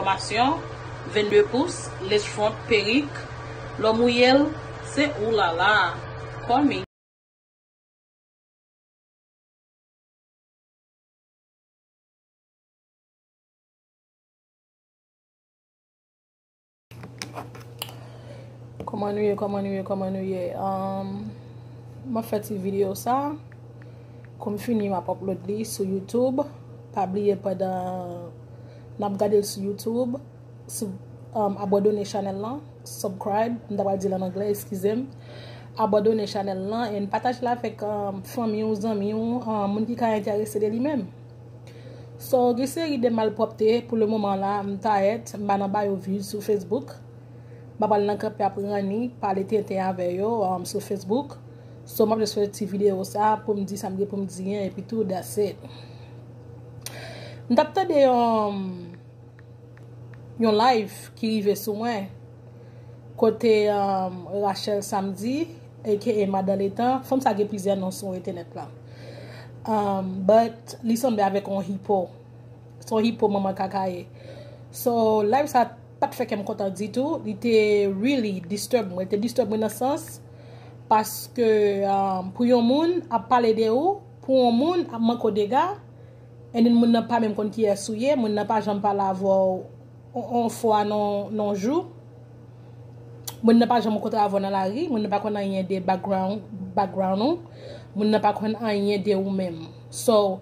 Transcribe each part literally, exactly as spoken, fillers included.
Pasyon, vennde pous, lace front, perik, lè w mouye l, se oulala. Call me. Kòman nou ye, kòman nou ye, kòman nou ye? Um, m ap fè ti videyo sa. Kou m fini, m ap upload li sou YouTube. Pa bliye pandan n ap gade l sou YouTube, sou, um, abandone chanèl lan, subscribe, m ta pral di l an anglè, eskize m. Abandone chanèl lan and pataje l avèk, um, fanmi w, zanmi w, um, moun ki ka enterese de li menm. So, gen seri de malpwòpte pou le moman la, m ta èt, m pa nan ba yo views sou Facebook. M pa pral nan kanpe ap ranni, pale tenten avè yo, um, sou Facebook. So, m ap just fè ti videyo sa pou m di sa m gen pou m di an, epi tou, that's it. M t ap tande yon, yon live ki rive sou mwen, kote, um, Rachel Samedi, A K A Madan Letan, fanm sa gen plizyè non sou entènèt la. Um, but li sanble avèk yon hipo. Se yon hipo manman kaka ye. So, live sa pa t fè kè m kontan ditou. Li te really disturb mwen. Li te disturb mwen nan sans paske, um, pou yon moun ap pale de ou, pou yon moun ap manke w dega, and then moun nan pa menm konn kiyès ou ye, moun nan pa janm pale avè w on, on fwa nan, nan jou. Moun nan pa janm rankontre avè w nan lari, moun nan pa konn anyen de background, background ou, moun nan pa konn anyen de ou menm. So,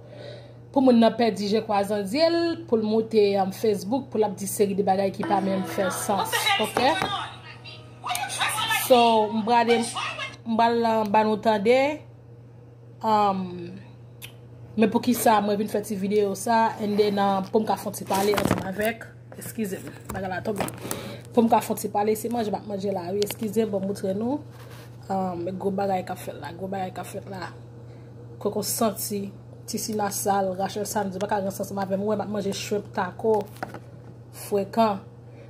pou moun nan pèdi je kwa zandye l, pou l moute, um, Facebook, pou l ap di seri de bagay ki pa menm fè sans, ok? So, m prale, m pral, uh, ba nou tande, um, men poukisa mwen vin fè ti videyo sa, and then, uh, pou m ka fè yon ti pale ansanm avèk, eskize m, bagay la tonbe. Pou m ka fè yon ti pale, se manje m ap manje la, wi, eskize m, bon, moutre nou. Um, gwo bagay k ap fèt la, gwo bagay k ap fèt la. Koko santi, ti sina sal, Rachel Samedi, pa ka ranse ansanm avè m, ou wè m ap manje shrimp taco, frekan.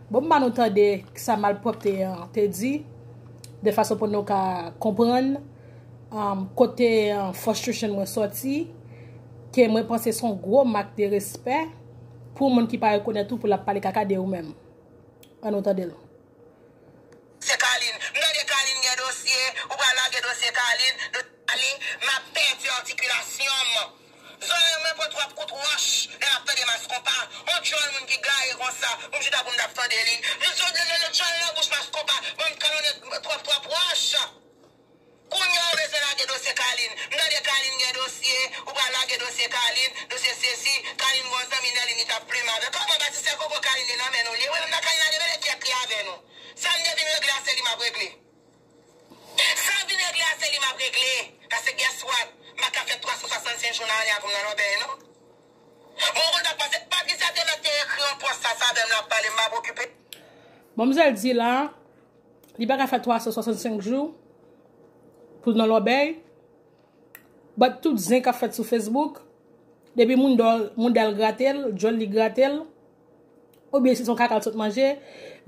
Bon, m ba nou tande sa malpwòpte an te di, de fason pou nou ka konprann, um, kote, um, frustration mwen sòti, ke mwen panse se yon gwo mak de respè pou moun ki pa rekonèt ou pou l ap pale kaka de ou menm. Ann nou tande l. Se Carline. M tande Carline gen dosye, ou pral lage dosye Carline, dosye Carline, m ap pèdi atikilasyon m. Zòrèy mwen pran twòp kout wòch lè m ap tande Mass Konpa. On djòl moun ki gaye konsa, m chita pou m t ap tande li. Yon djòl, djòl, djòl nan bouch Mass Konpa, ban m kalonnen twòp, twòp wòch. Kounye a ou bezwen lage dosye Carline. M tande Carline gen dosye, ou pral lage dosye Carline, dosye sesi, Carline gon zanmi nan li, li t ap plim avè. Kòman Batistè Koko Carline li nan men nou? Li, wi, m nan Carline la demen, li kèk li avè nou. Sa m te vin regle a, se li m ap regle. Sa m vin regle a, se li m ap regle. Paske guess what? M pa ka fè twa san swasannsenk jou nan ane a pou m nan lòbèy, non. Bon, ou konn sa k pase? Patricia te mèt te ekri yon pòs sa, sa avè m l ap pale, m p ap okipe. Manmzèl di la, li pa ka fè twa san swasannsenk jou pou l nan lòbèy. But tout zen k ap fèt sou Facebook, depi moun dòl, moun dal grate l, djòl li grate l, oubyen si se yon kaka l sot manje,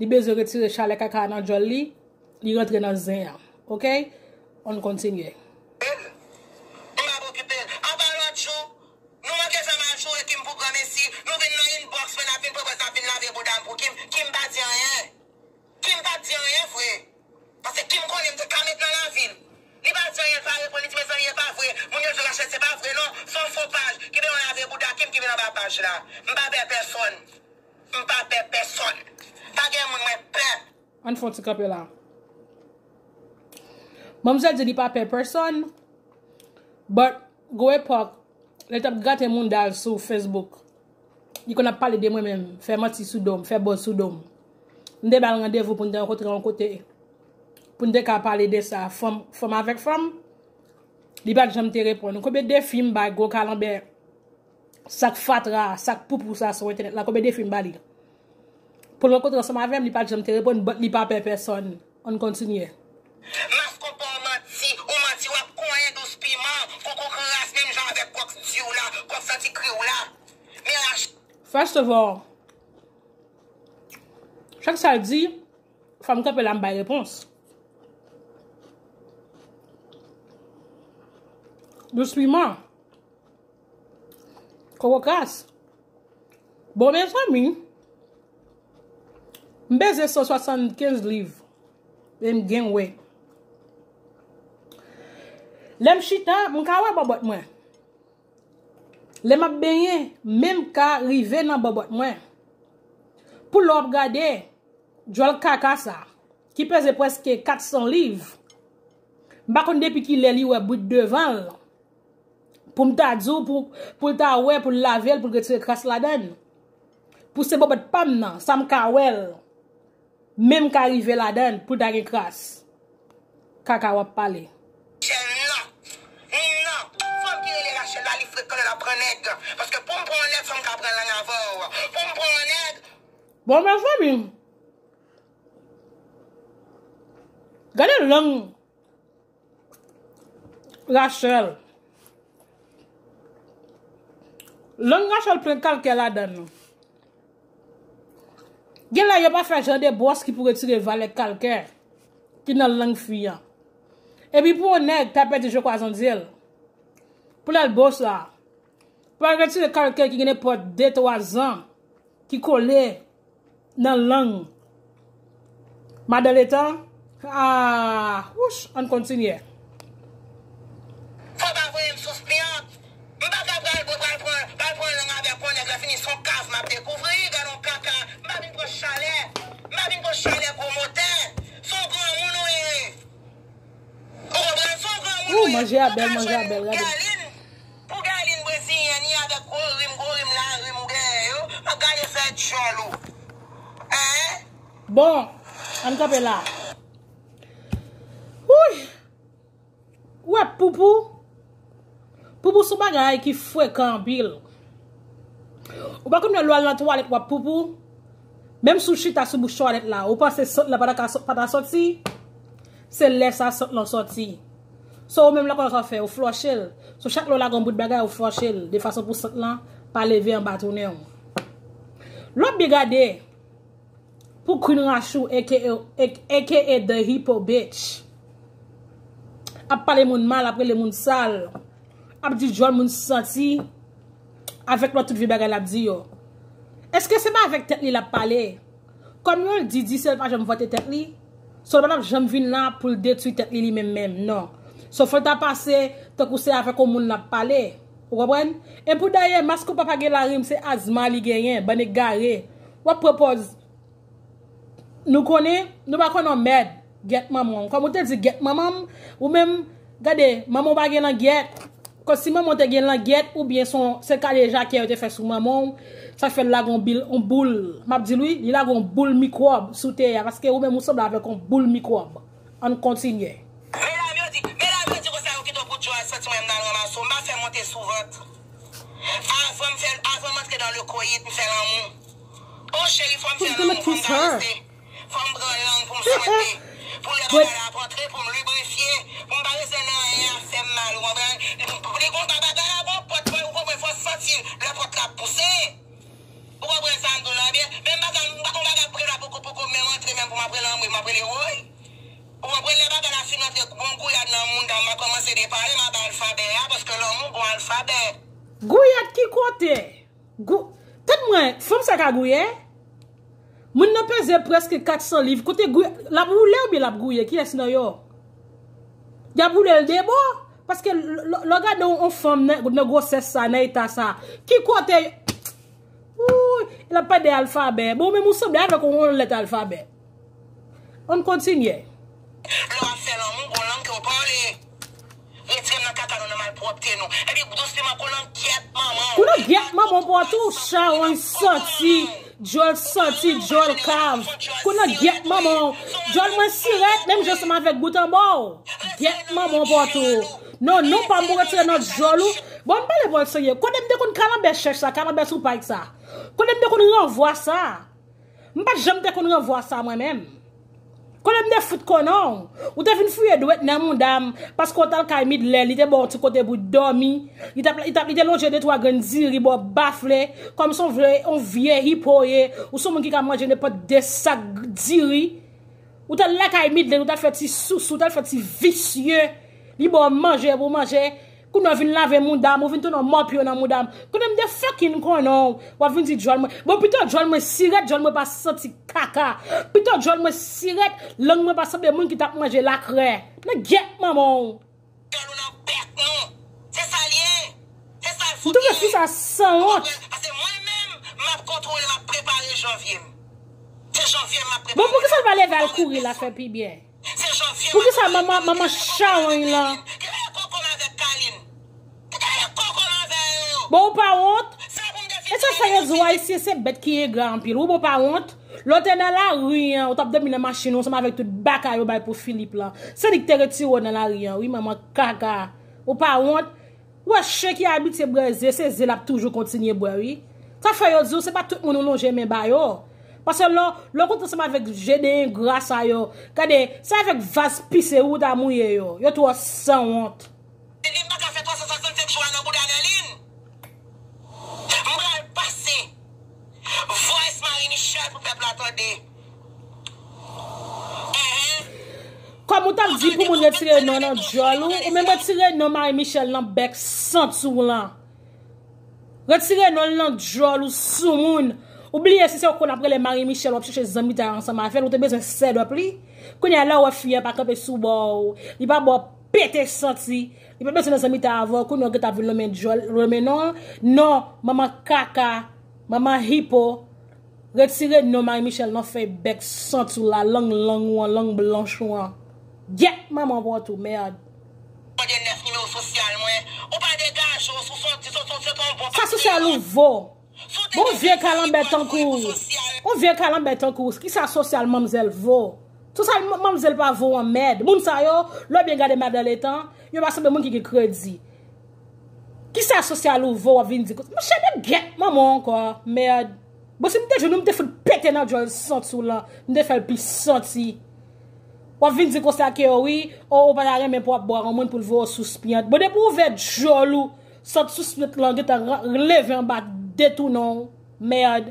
li bezwen retire chalè kaka a nan djòl li, li rantre nan zen an. Ok? Ann kontinye. M p ap okipe l. Anba lòt jou, nou manke fè m al joure Kim pou granmesi, nou vin nan inbox mwen, n ap vin pran pòz, n ap vin lave bouda m pou Kim. Kim pa di anyen. Kim pa t di anyen vre. Paske Kim konnen m te ka met nan lavi l. Li pa di anyen, l pa reponn, li di, mezanmi, e pa vre. Moun yo di Rachel, se pa vre non. Se yon fo paj. Ki vin lave bouda Kim ki vin anba paj la. M pa pè pèsonn. M pa pè pèsonn. Pa gen moun mwen pè. Ann fè yon ti kanpe la. Manmzèl di li pa pè pèsonn, but gon epòk, lè l t ap grate moun dal sou Facebook, li konn ap pale de mwen menm, fè manti sou do m, fè buzz sou do m. M te ba l randevou pou n te rankontre yon kote, pou n te ka pale de sa, fanm, fanm avèk fanm. Li pa t janm te reponn. Konbyen defi m bay gwo kalanbè, sak fatra, sak poupou sa sou entènèt la, konbyen defi m ba li? Pou l rankontre ansanm avè m, li pa t janm te reponn, but li pa pè pèsonn. Ann kontinye. Mass Konpa w manti, ou manti, w ap konyen dous piman, koko kras, menm jan avèk kòk di w la, kòk santi kri w la. Men Rach- First of all, chak sa l di, fò m kanpe la, m bay repons. Dous piman. Koko kras. Bon, mezanmi, M peze san swasannkenz liv. E m gen wè. Lè m chita, m ka wè bòbòt mwen. Lè m ap benyen, menm ka rive nan bòbòt mwen. Pou lè w ap gade, djòl kaka sa, ki peze prèske kat san liv. M pa konn depi ki lè li wè brit devan l. Pou m ta di w, pou, pou l ta wè, pou l lave l, pou l retire kras ladan l. Pou se bòbòt pa m nan, sa m ka wè l. Menm ka rive ladan l, pou l ta gen kras. Kaka w ap pale. Rachel, non. Non. Fanm ki rele Rachel la, li frekan lè l ap pran nèg. Paske pou m pran yon nèg, fò m ka pran lang avan w. Pou m pran yon nèg. Bon, mezanmi. Gade lang Rachel. Lang Rachel plen kalkè ladan l. Gen lè yo pa fè jan de bwòs ki pou retire valè kalkè ki nan lang fi a. Epi pou yon nèg ta pèdi je kwa zandye l. Pou lè l bwòs la. Pou al retire kalkè ki gen nenpòt de twa zan ki kole nan lang. Madan Letan, ah, wouch, ann kontinye. Fò pa voye m sou spyant. M pa ka pral, pral pran, pral pran lang avèk yon nèg, lè fini se yon kav m ap dekouvri, gade yon kaka. M pa vin pran chalè. M pa vin pran chalè gwo motè. Se yon granmoun ou ye. Ou konprann? Se yon granmoun ou ye. Ou ta jwenn Galin. Pou Galin brezilyèn li avèk gwo rim, gwo rim, larim ou genyen yo. M ap gade fè djòl ou. Hein? Bon, ann kanpe la. Wouy! Ou wè poupou? Poupou se yon bagay ki frekan anpil. Ou pa konn lè w al nan twalèt w ap poupou? Menm si w chita sou bouch twalèt la, ou panse sant lan pa ta ka sò-, pa ta sòti? Se lè sa sant lan sòti. So, ou menm lè kòman sa w fè, ou flòche l. So, chak lè w lage yon bout bagay, ou flòche l, de fason pou sant lan pa leve anba tounen w. Lè w ap byen gade, pou Queen Rachou, A K A, A K A the Hippo Bitch, ap pale moun mal, ap rele moun sal, ap di djòl moun santi, avèk lòt tout vye bagay l ap di yo. Èske se pa avèk tèt li l ap pale? Kòm yo di, di sèl pa janm vante tèt li, so l pa t ap janm vin la pou l detwi tèt li li menm menm, non. So fò l ta pase tankou se avèk yon moun l ap pale. Ou konprann? E pou dayè, maske w pa pa gen larim, se azma li genyen, bann egare. W ap pran pòz. Nou konnen, nou pa konnen yon mèd. Gyèt manman w. Kòm ou te di gyèt manman m, ou menm, gade, manman w pa gen langyèt. Kòm si manman w te gen langyèt, oubyen se yon, se kale jakè yo te fè sou manman w, sa fè l lage yon bil, yon boul. M ap di l wi, li lage yon boul mikwòb sou tè a, paske ou menm ou sanble avèk yon boul mikwòb. Ann kontinye. Medam yo di, medam yo di konsa yo kite w pou djòl santi mwen m nan ranmase w, m pa fè monte sou vant. Avan m fè, avan m antre dans le coït, m fè lanmou. O cheri, fò m fè lanmou, fò m karese. Fò m pran lang pou m swete. Pou lè bagay la ap antre, pou m librifye. Pou m pa rete nan anyen ap fè m mal, ou konprann? Li konn pa bagay la, bon, pòt mwen, ou konprann, fò w santi lè pòt la ap pouse. Ou konprann sa m di w la byen? Men m pa ka, m pa konn bagay pou ke la poko, poko menm antre, menm pou m ap rele anmwe, m ap rele woy. Ou konprann lè bagay la fin antre, bon gouyad nan mouda m, m a kòmanse depale, m a bay alfabè a, paske lanmou gon alfabè. Gouyad ki kote? Gou-, tande mwen, fanm sa ka gouye? Moun nan peze prèske kat san liv. Kote gouye, l ap woule oubyen l ap gouye? Kiyès nan yo? Y ap woule l de bò? Paske l, l, lè w gade yon, yon fanm nan, nan gwosès sa, nan eta sa, ki kote? Wouy, l ap pale de alfabè. Bon, ou menm ou sanble avèk yon, yon lèt alfabè. Ann kontinye. Lè w ap fè lanmou, gon lang ke w pale. Retire m nan kaka nou, nan malpwòpte nou. Epi douseman, konan gyèt manman w. Konan gyèt manman w pran tou, chawony santi, djòl santi, djòl kav. Konan gyèt manman w. Djòl mwen sirèt, menm jan ansanm avèk bout anba w. Gyèt manman w pran tou. Non, non pa m pou retire nan djòl ou. Bon, m pale bòl serye. Kote m te konn kalanbè chèch sa, kalanbè sou pay sa? Kote m te konn ranvwa sa? M pa t janm te konn ranvwa sa mwen menm. Kote m te fout konnen w? Ou te vin fouye dwèt nan mouda m, paske w t al kay Midlè, li te ba w ti kote pou dòmi. Li t ap, li t ap, li te lonje de twa grenn diri ba w bafle, kòm si w vle, yon vye hipo w ye, ou se yon moun ki ka manje nenpòt de sak diri. Ou t al lakay Midlè, ou t al fè ti sousou, ou t al fè ti visye. Li ba w manje pou w manje. Kounye a w vin lave mouda m, ou vin tounen yon mòpyo nan mouda m. Kounye a m te fucking konnen w, w ap vin di djòl mwen. Bon, pito djòl mwen sirèt, djòl mwen pa santi kaka. Pito djòl mwen sirèt, lang mwen pa sanble moun ki t ap manje lakrè. Nan gyèt manman w. Djòl ou nan bèk nou. Se sa l ye. Se sa l fout ye. M twouve fi sa sanwont. Paske mwen menm, m ap kontwole, m ap prepare janvye m. Se janvye m ap prepare. Bon, poukisa l pa leve al kouri la fè pi byen? Se janvye m ap kontwole. Poukisa manman, manman chawony lan? Ki lè kokob avèk Kalin? Ki lè kokob avè yo? Bon, ou pa wont? E sa fè yo di w Ayisyen se bèt ki engra anpil. Wi, bon, ou pa wont? Lè w te nan lari an, ou t ap dòmi nan machin ou ansanm avèk tout bagay yo bay pou Filip lan. Se li ki te retire w nan lari an, wi, manman kaka. Ou pa wont? Ou wè chen ki abitye bwè ze, se ze l ap toujou kontinye bwè, wi. Sa fè yo di w se pa tout moun ou lonje men ba yo. Paske lè, lè w kontre ansanm avèk je de engra sa yo, gade, se avèk vaz pise ou ta mouye yo. Yo twò sanwont. Li pa ka fè twa san swasannsenk jou a nan bouda Nerline. M pral pase voice Marie Michel pou pèp la tande. Enhen. Kòm ou t ap di pou moun retire non nan djòl ou, ou menm retire non Marie Michel nan bèk santi w lan. Retire non l nan djòl ou soumoun. Ou bliye si se ou konn ap rele Marie Michel, w ap chèche zanmitay ansanm avè l, ou te bezwen set up li. Kounye a la w wè fi a pa kanpe sou bò w, li pa ba w pete santi, li pa bezwen nan zanmitay avè w, kounye a w gentan ap vin lonmen djòl, lonmen non l. Non, manman kaka, manman hipo, retire non Marie Michel nan fèy bèk santi w la, lang lang ou an, lang blanch ou an. Gyèt manman pòt ou, mèd. Mande nèf nimewo sosyal mwen. Ou pa degaje w, si w se yon, si w se yon bon patriyòt. Sa sosyal ou vo? Bon vye kalanbè tankou w. Bon vye kalanbè tankou w. Kisa sosyal manmzèl vo? Sosyal manmzèl pa vo an mèd. Moun sa yo, lè w byen gade madan letan, yo pa sanble moun ki gen kredi. Kisa sosyal ou vo w ap vin di konsa? Monchè, men gyèt manman w ankò, mèd. Bon, si m te jwenn ou, m te fout pete nan djòl santi w lan, m te fè l pi santi. W ap vin di konsa ke wi, o, ou pa ta renmen pou w ap bwè yon moun pou l voye w sou spyant. Bon, depi w ouvè djòl ou, sant sou spyant lan gentan ra-, leve anba de tou non, mèd.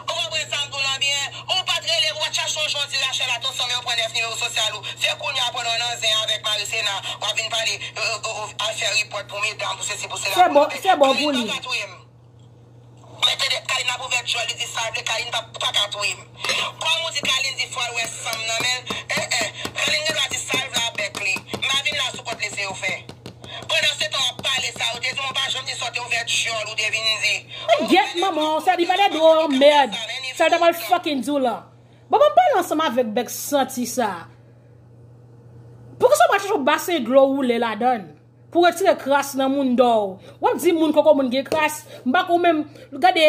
Ou konprann sa m di w lan byen? Ou pa t rele, ou pa t chache yon jan w di Rachel atansion, men ou pran nèf nimewo sosyal ou. Se kounye a pandan w nan zen avèk Marisena, w ap vin pale, euh, euh, euh, al fè repòt pou medam, pou sesi, pou sela. Se bon, se bon pou li. Kalin pa ka touye m. Mete de Kalin ap ouvè djòl, li di sa l vle, Kalin pa, pa ka touye m. Kòm ou di Kalin di fò l wè san m nan men l, en, en, Kalin gen dwa di sa l vle avèk li. M pa vin la sou kont li, se yo fè. Pandan se tan w ap pale sa, ou te di m ou pa janm di sa, w te ouvè djòl, ou te vin di. Gyèt manman w, sa li pa de dwo, mèd. Sa l ta pral fucking di w lan. Bon, ban m pale ansanm avèk bèk santi sa. Poukisa w pa chèche yon basen dlo woule ladan l? Pou retire kras nan moun dò w. W ap di moun kòkò moun gen kras. M pa konn menm, gade,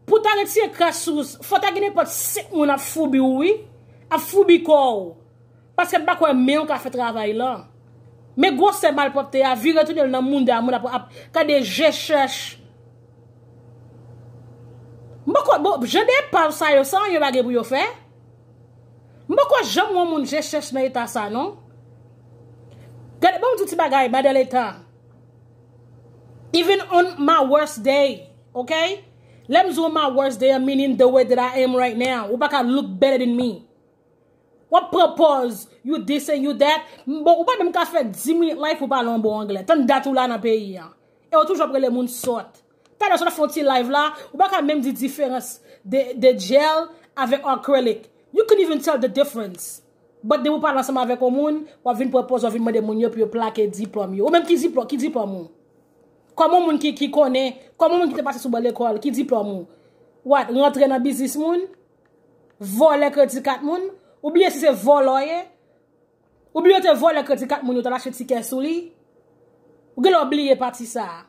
pou ta retire kras sou, fò ta gen nenpòt senk moun ap foubi w, wi. Ap foubi kò w. Paske m pa kwè men w ka fè travay lan. Men gwosè malpwòpte a, vire tounen l nan moun de a, moun ap, ap gade je chèch. M pa kwè, bon, jan de epav sa yo, sa anyen pa gen pou yo fè. M pa kwè janm wè yon moun je chèch nan eta sa, non. Gade, ban m di w ti bagay, madan letan. Even on my worst day, ok? Lè m di w my worst day, I'm meaning the way that I am right now. Ou pa ka look better than me. W ap pran pòz, you this and you that. Bon, ou pa menm ka fè dis minit live pou pale yon bon anglè. Tann dat ou la nan peyi an. E w toujou ap rele moun sòt. Talè sot ap fè yon ti live la, ou pa ka menm di diferans de, de gel avèk acrylic. You couldn't even tell the difference. But depi w pale ansanm avèk yon moun, w ap vin pran pòz, w ap vin mande moun yo pou yo plake diplòm yo. Ou menm ki diplòm, ki diplòm ou? Kòm yon moun ki, ki konnen, kòm yon moun ki te pase sou ban lekòl, ki diplòm ou? What, rantre nan biznis moun? Vòlè kredi kat moun? Ou bliye si se vòlò w ye? Ou bliye w te vòlè kredi kat moun yo, t al achte tikè sou li? Ou genlè w bliye pati sa a.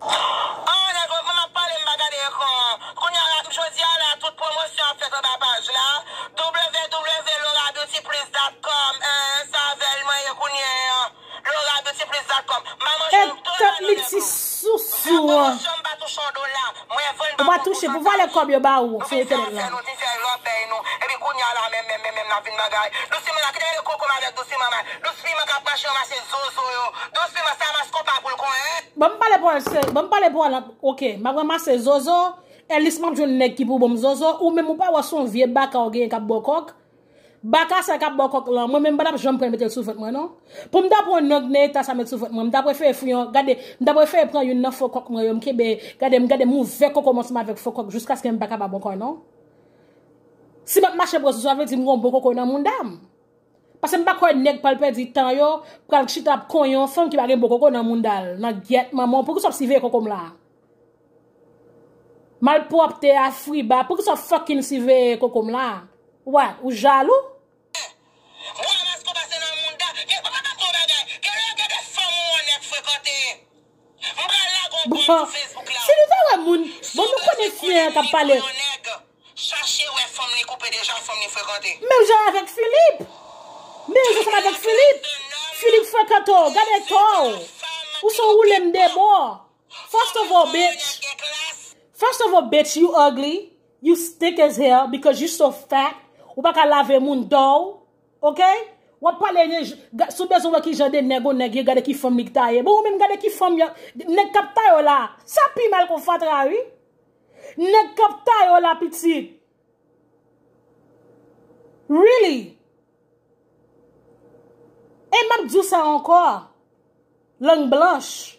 Ah, nèg, m ap pale, m pa gade ekran an. Kounye a la, jodi a la, tout pwomosyon ap fèt anba paj la. W W W Laura Beauty Plus dot com, eh, sa avè l mwen ye kounye a. Laura Beauty Plus dot com. M pa manje yon dola nan nèg yo. Fè pwomosyon, m pa touche yon dola. Mwen vann pa pou sa. Ou pa touche pou valè kòb yo ba ou sou entènèt la. Nou vin fè afè nou, vin fè lòbèy nou. Epi kounye a la, menm, menm, menm, menm, n ap vin bagay. Dousiman la, kite rele koko m avèk dousiman, man. Dous piman k ap mache ranmase zozo yo. Dous piman, sa mas konpa pou l konyen. Bon, m pale pou al, se, bon, m pale pou al, ok, m ap ranmase zozo. Elis, m ap jwenn nèg ki pou ban m zozo. Ou menm, ou pa wè se yon vye baka w genyen k ap ba w kòk. Baka sa k ap ba w kòk lan, mwen menm m pa t ap janm pran mete l sou vant mwen non. Pou m ta pran yon nòg nan eta sa met sou vant mwen, m ta prefere fouye yon, gade, m ta prefere pran youn nan fo kòk mwen yo, m kenbe, gade, m gade m ouvè koko m ansanm avèk fo kòk jiskaske m pa kapab ankò non. Si m ap mache pran sou sa vle di m gen yon bon koko nan mounda m. Paske m pa kwè nèg pral pèdi tan yo, pral chita ap konyen yon fanm ki pa gen bon koko nan mounda l, nan gyèt manman w, poukisa w ap siveye koko m la? Malpwòpte a friba, poukisa w fucking siveye koko m la? What, ou jalou? Bwa masko pase nan mounda, gen pa pa tou bagay, gen lè gen de fanm ou wè nèg frekante. M pral lage yon bon sou Facebook la. Si nou ta wè moun, bon nou konnen fi an k ap pale. Chache wè fanm li koupe deja, fanm li frekante. Menm jan avèk Filip. Menm jan avèk Filip. Filip frekante w, gade to w. Ou se woule m de bò. First of all, bitch. First of all, bitch, you ugly. You stink as hell because you so fat. Ou pa ka lave moun do w. Ok? W ap pale de, si w bezwen wè ki jan de nèg yon nèg ye, gade ki fanm li ta ye. Bon, ou menm gade ki fanm yo, nèg k ap ta yo la. Sa pi mal kon fatra, wi. Nèg k ap ta yo la, pitit. Really? E m ap di w sa ankò. Lang blanch.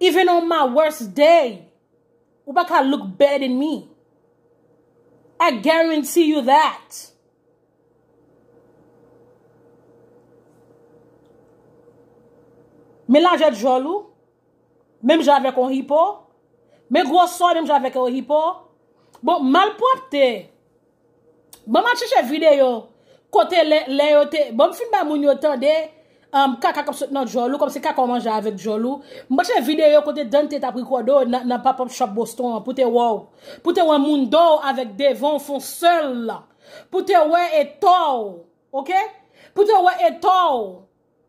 Even on my worst day, ou pa ka look better than me. I guarantee you that. Men lajè djòl ou, menm jan avèk yon hipo, men gwosè w, menm jan avèk yon hipo. Bon, malpwòpte. Bon, m al chèche videyo kote lè, lè yo te, bon, m fin bay moun yo tande, um, kaka k ap sot nan djòl ou, kòmsi kaka w manje avèk djòl ou. M al chèche videyo kote Dante t ap rekòde w nan, nan pop-up shop Boston an, pou te wè w. Pou te wè moun do w avèk devan w fon sèl la. Pou te wè etò w, ok? Pou te wè etò w.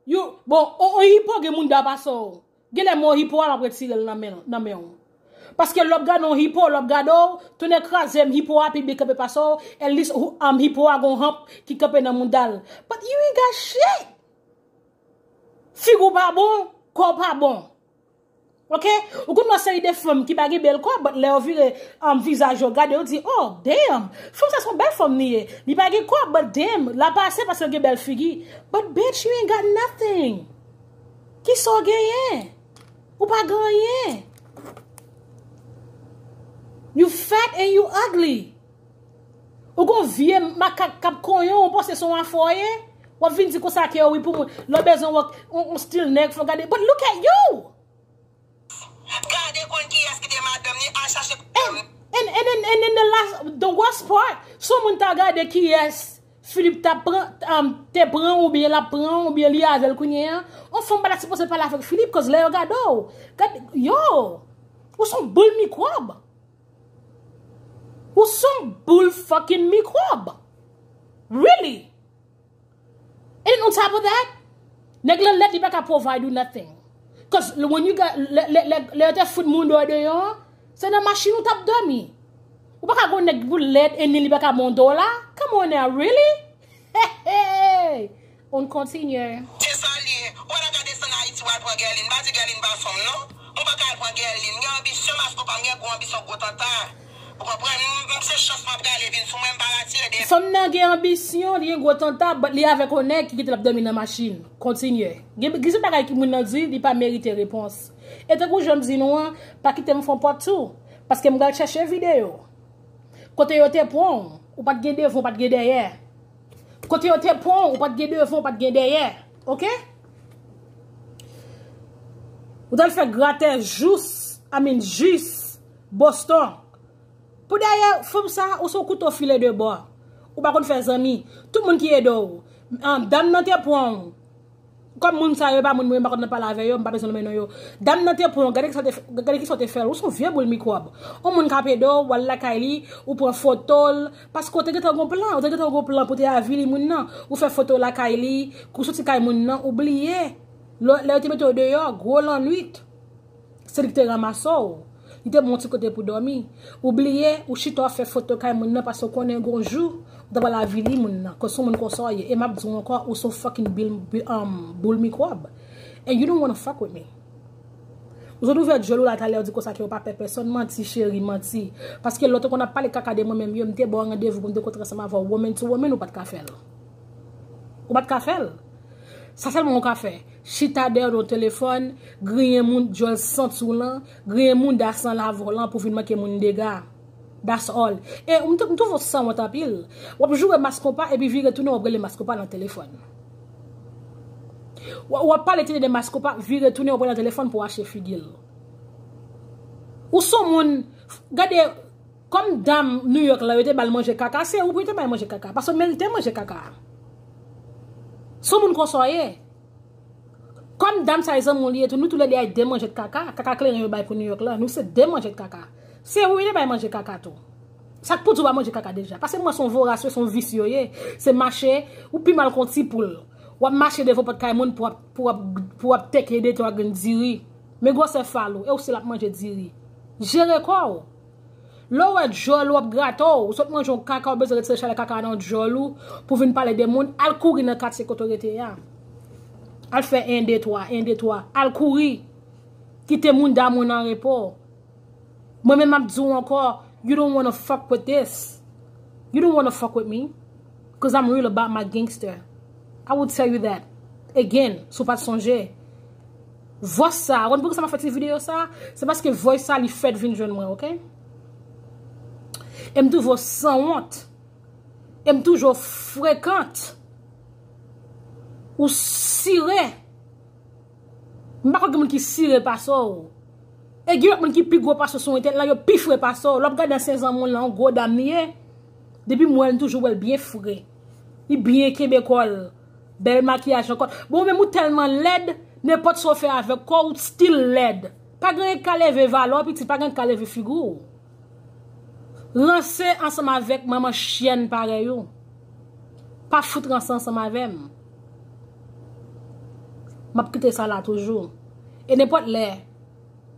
Yo, bon, on, on hipo gen moun da pase w. Genlè men on hipo a m ap retire l nan men, nan men w. Paske lè w ap gade on hipo, lè w ap gade w, tonnè kraze m, hipo a pi byen kanpe pase w, at least, um, hipo a gon hanp ki kanpe nan mounda l. But you ain't got shit. Figi w pa bon, kò w pa bon. Ok? Ou konn wè seri de fanm ki pa gen bèl kò, but lè yo vire, um, vizaj yo, gade, yo di, "Oh, damn, fanm sa se yon bèl fanm li ye. Li pa gen kò, but damn, l ap pase paske l gen bèl figi." But bitch, you ain't got nothing. Kisa w genyen? Ou pa gen anyen. You fat and you ugly. Ou gon vye makak k ap konyen w, ou panse se yon afè w ye? W ap vin di konsa ke wi pou mwen. Lè w bezwen wè yon, yon stil nèg, fò w gade. But look at you! Gade konn kiyès ki te madanm li, al chache. And, and, and, and then the last, the worst part, si yon moun ta gade kiyès Filip ta pran, um, te pran oubyen l ap pran oubyen li avè l kounye a, yon fanm pa ta sipoze pale avèk Filip, cause lè yo gade w, gade, yo, ou se yon boul mikwòb. Ou se yon boul fucking mikwòb. Really? And on top of that, nèg lan lèd, li pa ka provide you nothing. Cause when you got, lè, lè, lè, lè yo te fout moun dehò deyò, se nan machin ou t ap dòmi. Ou pa ka gon nèg pou lèd and then li pa ka ba w dola. Come on now, really? Hey, hey. On kontinye. Se sa l ye. Ou pa ta ka desann Ayiti, w al pran Guerline. M pa di Guerline pa fanm, non. Ou pa ka al pran Guerline. M gen anbisyon, masko pa m gen gwo anbisyon, gwo tanta. Ou konprann? M, m se chans m ap gade vin sou mwen, m pa atire de. Fanm nan gen anbisyon, li gen gwo tanta, but li avèk yon nèg ki kite l ap dòmi nan machin. Kontinye. Gen, gen se bagay ki moun nan di, li pa merite repons. E tankou jan m di nou an, pa kite m fè yon part two. Paske m pral chèche videyo. Kote yo te pran w, ou pa t gen devan, ou pa t gen dèyè. Kote yo te pran w, ou pa t gen devan, ou pa t gen dèyè. Ok? Ou t al fè gratè jous, I mean, jis Boston. Pou dèyè, fanm sa, ou se yon kouto file de bò. Ou pa konn fè zanmi. Tout moun ki ede w. An, dam nan te pran w. Kòm moun sa yo, e pa moun mwen, m pa konn nan pale avè yo, m pa bezwen nonmen non yo. Dam nan te pran w, gade kisa w te fè, gade kisa w te fè l. Ou se yon vye boul mikwòb. Yon moun k ap ede w, w al lakay li, ou pran foto l, paske w te gentan gon plan, ou te gentan gon plan pou te avili moun nan. Ou fè foto lakay li, kou soti kay moun nan, ou bliye. Lè, lè yo te mete w deyò, gwo lannwit. Se li ki te ranmase w. Li te ba w yon ti kote pou dòmi. Ou bliye, ou chita w ap fè foto kay moun nan paske w konnen gon jou, ou ta pral avili moun nan. Cause se yon moun konsa w ye. E m ap di w ankò, ou se yon fucking bil, bi- um, boul mikwòb. And you don't wanna fuck with me. Ou sot ouvè djòl ou la talè, ou di konsa ke ou pa pè pèsonn, manti, cheri, manti. Paske lè w te konn ap pale kaka de mwen menm yo, m te ba w randevou pou m te kontre ansanm avè w, woman to woman, ou pa t ka fè l. Ou pa t ka fè l. Sa sèlman ou ka fè. Chita dèyè yon telefòn, griyen moun djòl santi w lan, griyen moun dasan lavè w lan pou vin manke moun dega. That's all. E m tou- m twouve w sanwont anpil. W ap joure Maskonpa epi vire tounen w ap rele Maskonpa nan telefòn. W w ap pale tande de Maskonpa, vire tounen w ap rele nan telefòn pou w achte figi l. Ou se yon moun, gade, kòm dam New York la, yo te ba l manje kaka, se ou pou yo te bay manje kaka, paske w merite manje kaka. Se yon moun konsa w ye. Kòm dam sa e zanmi w li ye tou, nou toulède ay de manjèt kaka, kaka kleren yo bay pou New York la, nou se de manjèt kaka. Se ou yo te bay manje kaka tou. Sa k pou di w pa manje kaka deja? Paske mwen se yon voras, se yon visye w ye. Se mache, ou pi mal ke yon ti poul. W ap mache devan pòt kay moun pou w ap, pou w ap, pou w ap teke de twa grenn diri. Men gwosè fal ou, e ou se l ap manje diri. Jere kò w. Lè w wè djòl ou ap grate w, ou sot manje yon kaka, ou bezwen retire chalè kaka nan djòl ou pou vin pale de moun, al kouri nan katye kote w rete a. Al fè en, de, twa, en, de, twa. Al kouri. Kite moun dam ou nan repo. Mwen menm m ap di w ankò, you don't wanna fuck with this. You don't wanna fuck with me. 'Cause I'm real about my gangster. I will tell you that. Again, si w pa t sonje. Vòs sa, ou konn poukisa m ap fè ti videyo sa? Se paske voice sa li fèt vin jwenn mwen, oke? E m twouve w sanwont. E m twouve w frekant. Ou sire. M pa kwè gen moun ki sire pase w. E gen lòt moun ki pi gwo pase w sou entènèt la, yo pi fre pase w. Lè w ap gade ansyen zanmi w lan, yon gwo dam li ye. Depi m wè l, m toujou wè l byen fre. Li byen kenbe kò l. Bèl makiyaj nan kò l. Bon, ou menm ou tèlman lèd, nenpòt sa w fè avèk kò w, ou still lèd. Pa gen anyen k ka leve valè w, pitit, pa gen anyen k ka leve figi w. Ranse ansanm avèk manman chyèn parèy ou. Pa fout ranse ansanm avè m. M ap kite sa la toujou. E nenpòt lè,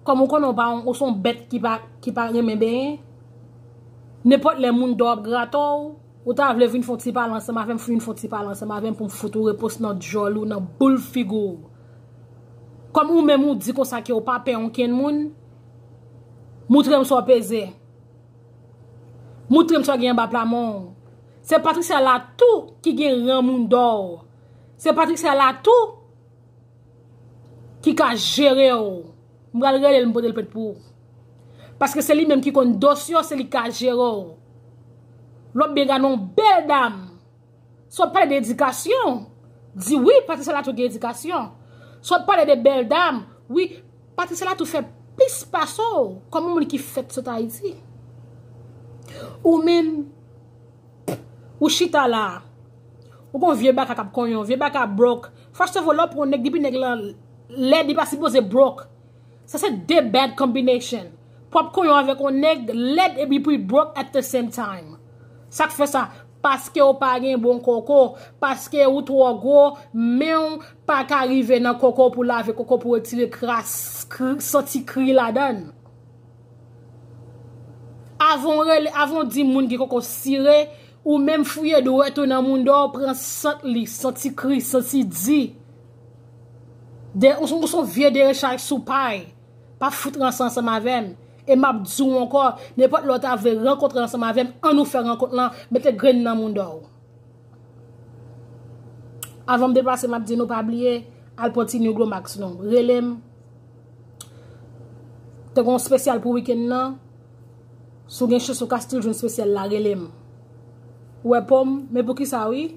kòm ou konnen w pa, ou se yon bèt ki pa, ki pa renmen benyen, nenpòt lè moun dò ap grate w, ou ta vle vin fè yon ti pale ansanm avè m, vin fè yon ti pale ansanm avè m pou m fout ou repons nan djòl ou, nan boul figi w. Kòm ou menm ou di konsa ke w pa pè okenn moun, moutre m sa w peze. Moutre m sa w gen anba plamen w. Se Patricia la tou ki gen ran moun dò w. Se Patricia la tou ki ka jere w. M pral rele l, m pote l plent pou ou. Paske se li menm ki konn dosye w, se li ki ka jere w. Lòt byen gade yon bèl dam. Si w ap pale de edikasyon, di wi, Patricia la tou gen edikasyon. Si w ap pale de bèl dam, wi, Patricia la tou fè plis pase w kòm yon moun ki fèt sot Ayiti. Ou menm, ou chita la. Ou gon vye baka k ap konyen w, vye baka broke. First of all, lè w pran yon nèg, depi nèg lan lèd, li pa sipoze broke. Sa se de bad combination. Pou w ap konyen w avèk yon nèg lèd epi pou l broke at the same time. Sa k fè sa? Paske w pa gen bon koko, paske ou twò gwo, men w pa ka rive nan koko pou lave koko pou retire kras, kri, santi kri ladan l. Avan w rele, avan w di moun gen koko sire, ou menm fouye dwèt ou nan moun dò, pran sant li, santi kri, santi di. De, ou se, ou se yon vye derechaj sou pay. Pa fout ranse ansanm avè m. E m ap di w ankò, nenpòt lè w ta vle rankontre ansanm avè m, ann nou fè rankont lan, mete grenn nan moun dò w. Avan m deplase, m ap di nou pa bliye, al pran ti New Glow Max nou. Rele m. Te gen yon spesyal pou wikenn nan. Si w gen chans, ou ka still jwenn spesyal la, rele m. Ou wè po m, men poukisa wi?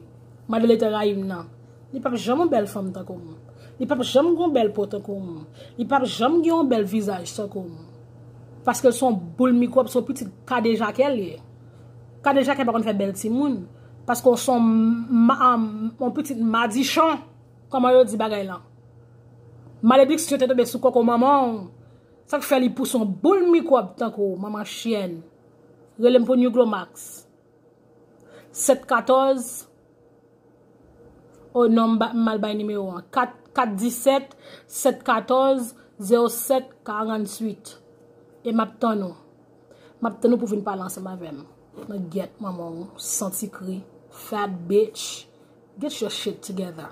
Madan Leta rayi m nan. Li p ap janm yon bèl fanm tankou m. Li p ap janm gen yon bèl po tankou m. Li p ap janm gen yon bèl vizaj tankou m. Paske l se yon boul mikwòb, se yon pitit kadejake l ye. Kadejake pa konn fè bèl timoun. Paske w se yon ma-, yon pitit madichon. Kòman yo di bagay lan? Malediksyon te tonbe sou koko manman w. Sa k fè li pouse yon boul mikwòb tankou w, manman chyèn. Rele m pou New Glow Max. Sèt katòz, o non, m ba-, m mal bay nimewo an. Kat, kat disèt, sèt katòz, zewo sèt, karanntuit. E m ap tann ou. M ap tann ou pou vin pale ansanm avè m. Nan gyèt manman w, santi kri, fat bitch. Get your shit together.